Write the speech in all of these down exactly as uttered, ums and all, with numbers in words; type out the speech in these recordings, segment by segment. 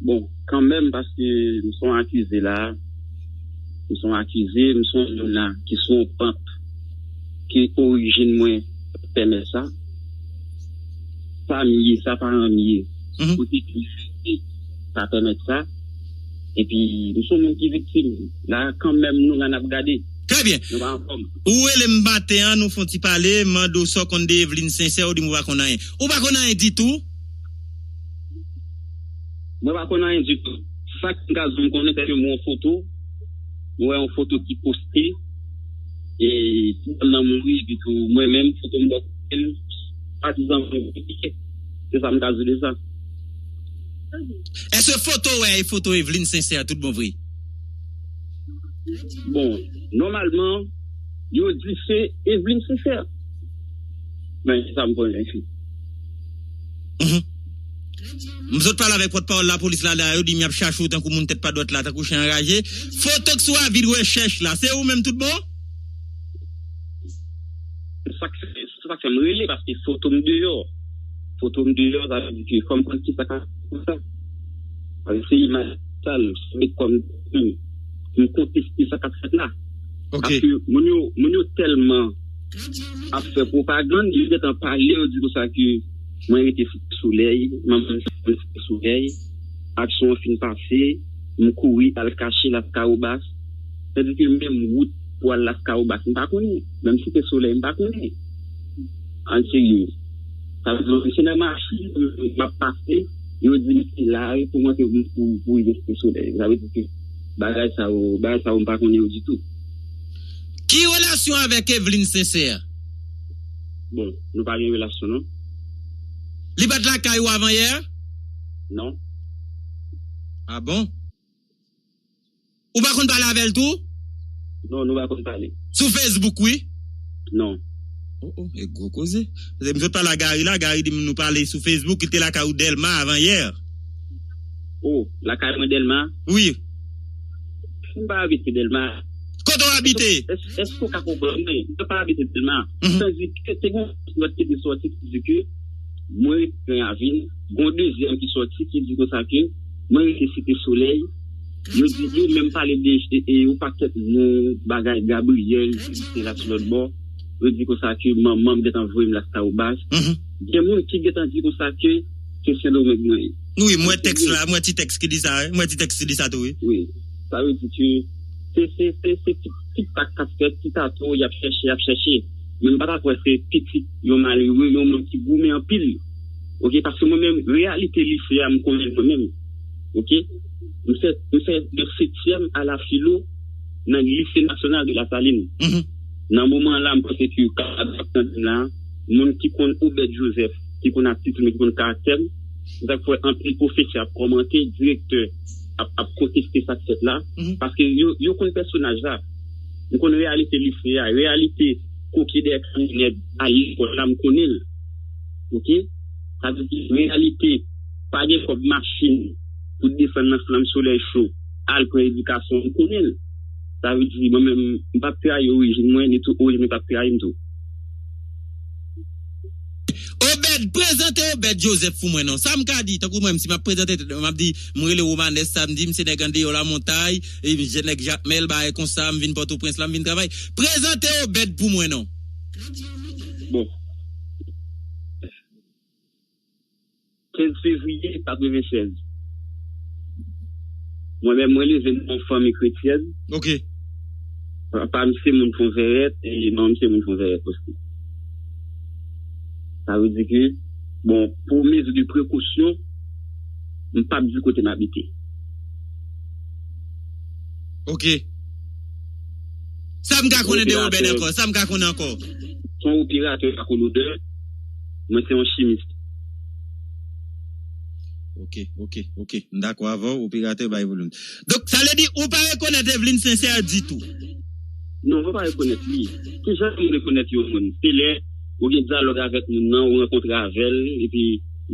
Bon, kanmenm, paske m se yon akize la, m se yon akize, m se yon moun la ki sou yon pant ke orijin mwen pèmèt sa. Sa m ye, sa paran m ye, kote ki sa pèmèt sa. Epi, m se yon moun ki viktim. La, kanmenm, nou la n ap gade. Trè byen. Nou pa anfòm. Ou rele m maten an, nou fè yon ti pale, m mande w sa w konn de Evelyne Sincère, ou di m ou pa konn anyen. Ou pa konn anyen ditou? Mwen pa konn anyen ditou. Sa k m ka di w m konnen, se ke m wè yon foto, m wè yon foto ki poste, e ti dam nan mouri, epi tou mwen menm, foto m bò kote m, patizan mwen, se sa m ka di de sa. Èske foto w wè e foto Evelyne Sincère tout bon vre? Bon, nòmalman, yo di se Evelyne Sincère. Men, se sa m konnen. Mhm. M sot pale avèk pòtpawòl lapolis la, la, yo di m y ap chache w tankou moun tèt pa dwat la, tankou chen anraje. Foto k sou avi de rechèch la, se ou menm tout bon? Sa k fè, se sa k fè m rele, paske foto m deyò. Foto m deyò, sa vle di ke fò m konn kisa k ap fèt konsa. Paske se imaj sal, se met kò m, m konteste sa k ap fèt la. Ok. Paske moun yo, moun yo tèlman ap fè pwopagann, yo gentan pale, yo di konsa ke mwen rete Site Solèy, manman m se Site Solèy, aksyon an fin pase, m kouri al kache Laskawobas. Sètadi ke menm wout pou al Laskawobas, m pa konnen. Menm Site Solèy, m pa konnen. An serye. Sa vle di, se nan machin m ap pase, yo di m se la pou mwen ke pou, pou rive Site Solèy. Sa vle di ke bagay sa yo, bagay sa yo, m pa konnen yo ditou. Ki relasyon avèk Evelyne Sincère? Bon, nou pa gen relasyon, non. Li pa t lakay ou avan yè? Non. Ah bon? Ou pa konn pale avè l tou? Non, nou pa konn pale. Sou Facebook, wi? Non. Oh, oh, e gwo koze. Paske m sot pale a Gary la, Gary di m nou pale sou Facebook, li te lakay ou Dèlma avan yè. Oh, lakay mwen Dèlma? Wi. M pa abite Dèlma. Kote w abite? Èske, èske w ka konprann mwen? M pa abite Dèlma. Mhm. Tandis ke te gen yon lòt ki te sòti ki di ke mwen rete nan ravin, gen yon dezyèm ki sòti ki di konsa ke mwen rete Site Solèy. Yo di, yo menm pale de, e, e, yon pakèt non, bagay Gabriel, ki te la sou lòt bò. Yo di konsa ke manman m gentan voye m Laskawobas. Mhm. Gen moun ki gentan di konsa ke se Sendomeng mwen ye. Wi, m wè tèks la, m wè ti tèks ki di sa, wi. M wè ti tèks ki di sa tou, wi. Wi. Sa vle di ke se, se, se, se ti, ti tak k ap fèt, ti tato, y ap chèche, y ap chèche. Men m pa ta kwè se pitit yon malere, yon moun ki goumen anpil. Ok, paske mwen menm, reyalite lise a, m konnen l mwen menm. Ok? M fè, m fè de setyèm a la filo nan Lycée National de la Saline. Mhm. Nan moman an la, m panse ke kapab ap tande m la, moun ki konn Obed Joseph, ki konn atitid mwen, ki konn karaktè m, se sa k fè anpil pwofesè ap kòmante, direktè ap, ap konteste sa k fèt la, mhm, paske yo, yo konn pèsonaj la. M konn reyalite lise a, reyalite koke dèyè kamyonèt, al lekòl la, m konnen l. Ok? Sa vle di, reyalite, pa gen kòb machin pou desann nan flanm solèy cho, al pran edikasyon, m konnen l. Sa vle di, mwen menm, m p ap trayi orijin mwen, ni tou orijin mwen p ap trayi m tou. Obed, prezante Obed Joseph pou mwen non. Sa m ka di, tankou mwen, si m ap prezante tèt mwen, m ap di, m rele Romanes Samedi, m se nèg andeyò Lamontay, e m se nèg Jakmèl, bagay konsa, m vin Pòtoprens la, m vin travay. Prezante Obed pou mwen non. Bon. Kenz fevriye katrevennsèz. Mwen menm, mwen leve nan yon fanmi kretyèn. Ok. Papa m se moun Fonvèrèt, e manman m se moun Fonvèrèt osi. Sa vle di ke, bon, pou mezi de prekosyon, m p ap di kote m abite. Ok. Sa m ka konnen de Obed ankò? Sa m ka konnen ankò? Se yon operatè lakolodè. Mwen se yon chimis. Ok, ok, ok. M dakò avè w, operatè bay volim. Donk, sa vle di ou pa rekonèt Evelyne Sincère ditou? Non, mwen pa rekonèt li. Kijan pou m rekonèt yon moun? Se lè ou gen dyalòg avèk moun nan, ou rankontre avè l, epi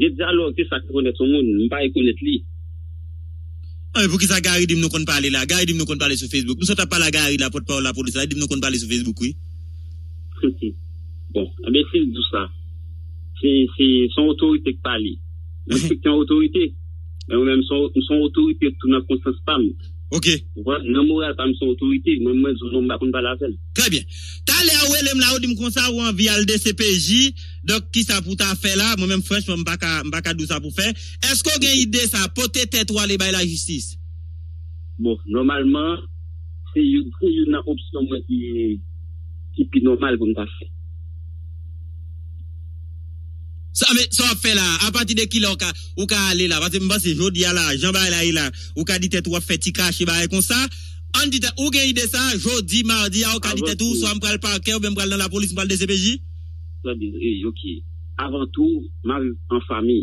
gen dyalòg, se sa k rekonèt yon moun. M pa rekonèt li. Ah, men poukisa Gary di m nou konn pale la? Gary di m nou konn pale sou Facebook. M sot ap pale a Gary la, pòtpawòl lapolis la, li di m nou konn pale sou Facebook, wi. Bon, enben, si l di w sa, se, se, se yon otorite k pale. Respekte yon otorite. Men mwen menm, m se yon otorite tou nan konsyans pa m. Ok. Ou konprann? Nan moral pa m, m se yon otorite. Mwen, mwen di w non, m pa konn pale avè l. Trè byen. Talè a ou rele m la, ou di m konsa, ou anvi al D C P J. Donk, kisa pou w ta fè la? Mwen menm, franchman, m pa ka, m pa ka di w sa pou w fè. Èske w gen ide sa, pote tèt ou ale bay lajistis? Bon, nòmalman, se youn, se youn nan opsyon mwen ki, ki pi nòmal pou m ta fè. Sa, men, sa w ap fè la, apati de kilè ou ka, ou ka ale la? Paske m panse jodi a la, jan bagay la ye la, ou ka di tèt ou w ap fè ti kache bagay konsa. Ann di tèt, ou gen ide sa, jodi, madi a, ou ka di tèt ou, swa m pral pakè, oubyen m pral nan lapolis, m pral D C P J? Trè byen, wi, ok. Avan tou, m ap viv an fanmi.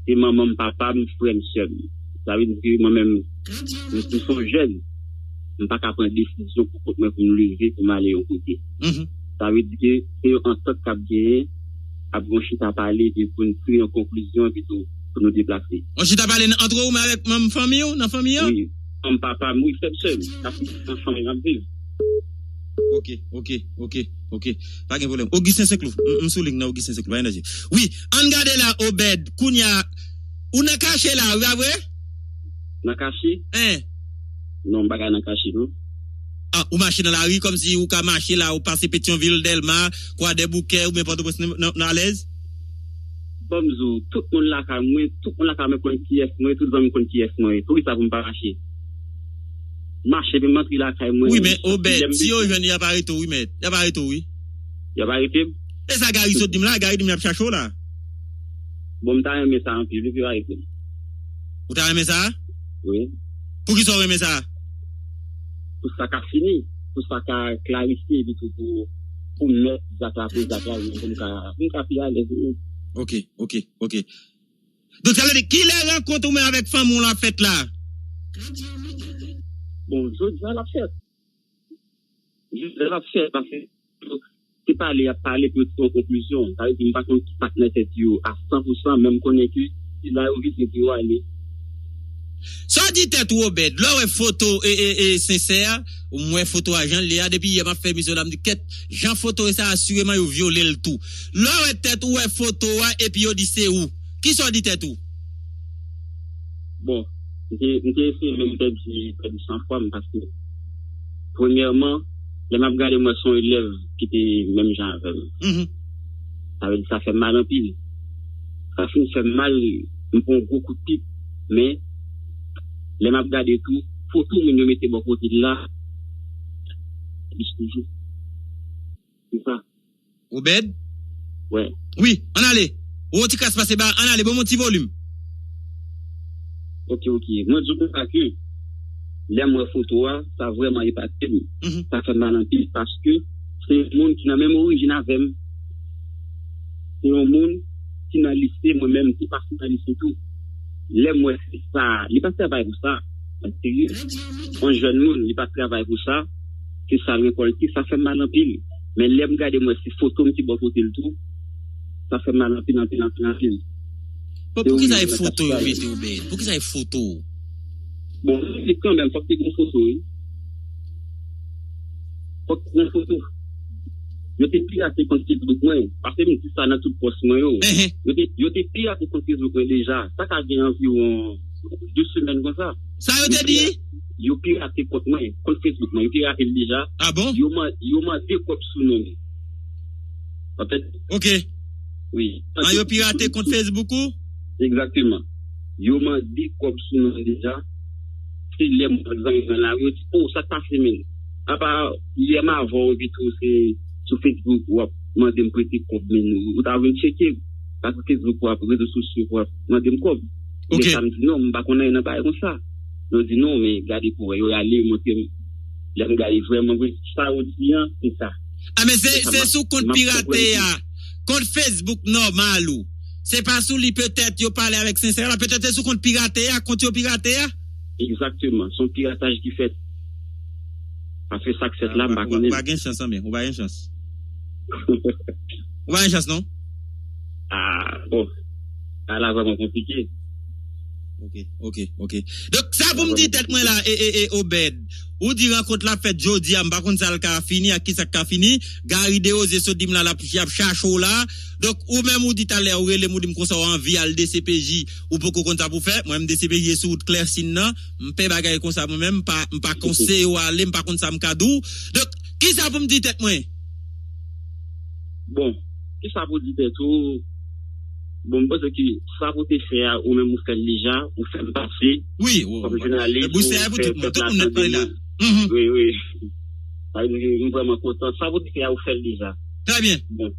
Se manman m, papa m, frè m, sè m. Sa vle di ke mwen menm, m, m se yon jèn. M pa ka pran desizyon pou kont mwen pou m leve, pou m ale yon kote. Mhm. Sa vle di ke se yon antant k ap genyen, ap gen yon chita pale, epi pou n tire yon konklizyon, epi tou, pou nou deplase. Yon chita pale nan, antre ou menm avèk manm fanmi w, nan fanmi an? Wi, manm papa m, wi, frè m, sè m. Sa se nan fanmi m ap viv. Ok, ok, ok, ok. Pa gen pwoblèm. Augustin Saint-Cloud. M, m sou liy nan Augustin Saint-Cloud, pa gen danje. Wi, ann gade la, Obed. Kounye a, ou nan kache la, wi, pa vre? Nan kache? Hein? Non, m pa ka nan kache, non. Ah, ou mache nan lari kòmsi ou ka mache la, ou pase Petyonvil, Dèlma, Kwadèboukè, oubyen Pòtoprens nan, nan, nan alèz? Ban m di w, tout moun lakay mwen, tout moun lakay mwen konn kiyès mwen ye, tout zanmi m konn kiyès mwen ye. Poukisa pou m pa mache? Mache, epi m antre lakay mwen. Wi, men Obed, si yo jwenn, y ap arete w, wi, mèt. Y ap arete w, wi. Y ap arete m? E sa Gary sot di m la, Gary di m y ap chache w la. Bon, m ta renmen sa anpil, wi, pou yo arete m. Ou ta renmen sa? Wi. Poukisa w renmen sa? Pou sa ka fini, pou sa ka klarifye, epi tou pou, pou mèt zak la, pou zak la, pou m ka, pou m ka pi alèz, wi. Ok, ok, ok. Donk, sa vle di, kilè rankont ou menm avèk fanmi w la fèt la? Bon, jodi a l ap fèt. Jodi a l ap fèt, paske se pale y ap pale pou yo tire yon konklizyon. Sa vle di, m pa konn ki sa k nan tèt yo a san pou san, men m konnen ke se la yo vize pou yo ale. Sa w di tèt ou, Obed, lè w wè foto e, e, e, Sensè a, ou m wè foto a jan l ye a, depi yè m ap fè emisyon la, m di, kèt, jan foto e sa, asireman yo vyole l tou. Lè w wè tèt ou, wè foto a, epi yo di se ou. Kisa w di tèt ou? Bon, m te, m te eseye menm pèdi, pèdi san fwa m, paske, premyèman, lè m ap gade, m wè se yon elèv ki te menm jan avè m. Mhm. Sa vle di, sa fè m mal anpil. Sa fin fè m mal, m pran yon gwo kout pik, men, lè m ap gade tou, foto moun yo mete bò kote l la, li toujou. Se sa. Obed? Wè. Wi, ann ale. Ou yon ti kras pase ba, ann ale, ban m yon ti volim. Ok, ok. Mwen di w konsa ke lè m wè foto a, sa vrèman epate m. Mhm. Sa fè m mal anpil paske se yon moun ki nan menm orijin avè m. Se yon moun ki nan lise, mwen menm, ki pase nan lise tou. Lè m wè se sa, li pa travay pou sa. Mwen serye. Yon jèn moun, li pa travay pou sa. Se sa l rekòlte, sa fè m mal anpil. Men lè m gade, m wè se foto m ki bò kote l tou. Sa fè m mal anpil, anpil, anpil, anpil. Bon, poukisa e foto yo mete, Obed? Poukisa e foto? Bon, se kanmenm, fòk te gen foto, wi. Fòk te gen foto. Yo te pirate kont Facebook mwen. Paske m di sa nan tout pòs mwen yo. Ehe. Yo te, yo te pirate kont Facebook mwen deja. Sa ka gen anviwon de semèn konsa. Sa yo te di? Yo pirate kont mwen, kont Facebook mwen. Yo pirate l deja. Ah bon? Yo man-, yo mande kòb sou non m. Anfèt, ok. Wi. Ah, yo pirate kont Facebook ou? Egzakteman. Yo mande kòb sou non m deja. Se lè m wè zanmi m nan lari, yo di, "Oh, sa k pase, menm?" Apa, yè m avè w, epi tou, se sou Facebook, w ap mande m prete kòb, menm ou, ou ta vin tcheke. Pa sou Facebook, w ap rezo sosyo, w ap mande m kòb. Ok. Men sa m di, "Non, m pa konn anyen nan bagay konsa." Yo di, "Non, men gade pou wè." Yo ale, yo montre m. Lè m gade vrèman vre, sa yo di an, se sa. Ah, men se, se sou kont pirate a, kont Facebook nòmal ou. Se pa sou li petèt yo pale avèk Sensè la, petèt se sou kont pirate a, kont yo pirate a. Egzakteman, se yon pirataj ki fèt. Paske sa k fèt la, m pa konnen. Ou pa gen chans, anben, ou pa gen chans. Ou pa gen chans, non? Ah, bon. Sa la vrèman konplike. Ok, ok, ok. Donk, sa pou m di tèt mwen la, e, e, e, Obed. Ou di rankont la fèt jodi a, m pa konn sa l ka fini, ak ki sa k ka fini. Gary Desrosiers sot di m la, l ap, y ap chache w la. Donk, ou menm ou di talè, ou rele m, ou di m konsa, ou anvi al D C P J, ou poko konn sa pou fè. Mwen menm D C P J e sou wout Klèsin nan. M pè bagay konsa, mwen menm, m pa, m pa konseye w ale, m pa konn sa m ka di w. Donk, ki sa pou m di tèt mwen? Bon, ki sa pou di tèt ou? Bon, m panse ke sa pou te fè a, ou menm ou fè l deja, ou fè l pase. Wi, wi. Kòm jounalis, Bousen ou pou fè tout moun, pèp tout la moun ap tande pale la. nou. Wi, wi. Sa vle di, m vrèman kontan. Sa pou te fè a, ou fè l deja. Trè byen. Bon.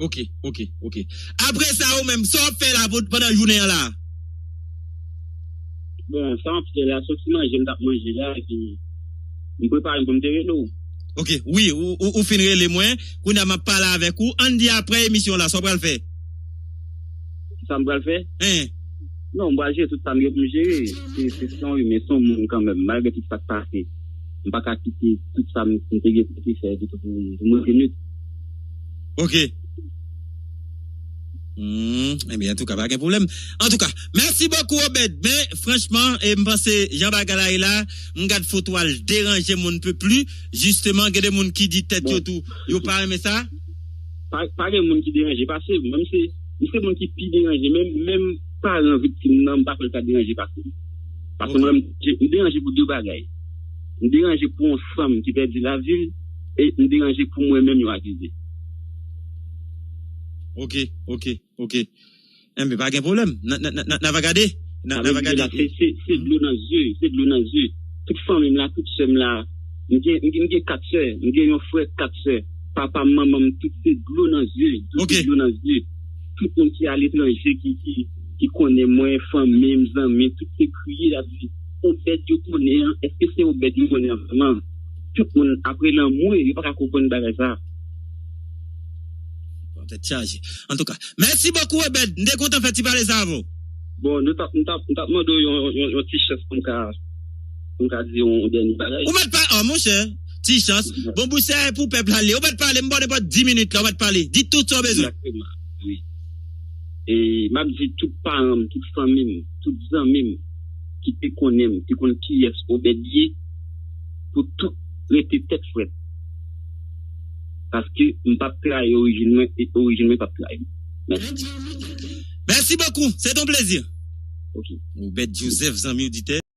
Ok, ok, ok. Apre sa, ou menm, sa w ap fè la pou- pandan jounen an la? Bon, sa m ap fè la, soti manje m t ap manje la, epi m prepare m pou m te rele w. Ok, wi, ou, ou, ou fin rele mwen. Kounye a m ap pale avèk ou. Ann di apre emisyon la, sa w pral fè? Sa m pral fè? Hein? Non, m pral jere tout sa m gen pou m jere. Se se se yon imen, se yon moun kanmenm, malgre tout sa k pase. M pa ka kite tout sa m m te gen pou te fè epi tou pou pou mwen te nwit. Ok. Hmm, ebyen, antouka, pa gen pwoblèm. Antouka, mèsi bokou, Obed. Men, franchman, e, m panse, jan bagay la ye la, m gad foto a, l deranje m, on ne peut plus. Jisteman, gen de moun ki di tèt yo tou, yo pa renmen sa. Pa, pa gen moun ki deranje pase m. Mwen, m se, m se moun ki pi deranje. Menm, menm paran viktim nan, m pa kwè l ka deranje pase m. Paske mwen, m, m deranje pou de bagay. M deranje pou yon fanm ki pèdi lavi l, e m deranje pou mwen menm yo akize. Ok, ok, ok. Enben, pa gen pwoblèm. N a, n a, n a, n a, n a va gade. N a, Sa n a vle va di gade. la, se, se, se dlo nan zye, se dlo nan zye. Tout fanmi m la, tout sè m la, m gen, m gen, m gen kat sè, m gen yon frè, kat sè. Papa m, manman m, tout se dlo nan zye, tout Ok. se dlo nan zye. Tout moun ki aletranje, ki, ki, ki konnen mwen, fanmi m, zanmi, tout se kriye, y ap di, Obed yo konnen an, èske se Obed yo konnen an vrèman? Tout moun ap rele an mwen, yo pa ka konprann bagay sa. Bon, tèt chaje. Antouka, mèsi bokou, Obed. M te kontan fè ti pale sa avè w. Bon, nou t ap, m t ap, m t ap mande w yon, yon, yon ti chans pou m ka, pou m ka di yon, yon dènye bagay. Ou mèt pa, oh, monchè, ti chans. Bon, bouch sa e pou pèp la li. Ou mèt pale, m ba w nenpòt dis minit la, ou mèt pale. Di tout sa w bezwen. Egzakteman, wi. E m ap di tout paran m, tout fanmi m, tout zanmi m ki te konnen m, ki konn kiyès Obed ye, pou tout rete tèt frèt. Paske m p ap trayi orijin mwen e orijin mwen p ap trayi m. Mèsi. Mèsi bokou. Se ton plezi. Ok. Obed Joseph, zanmi oditè.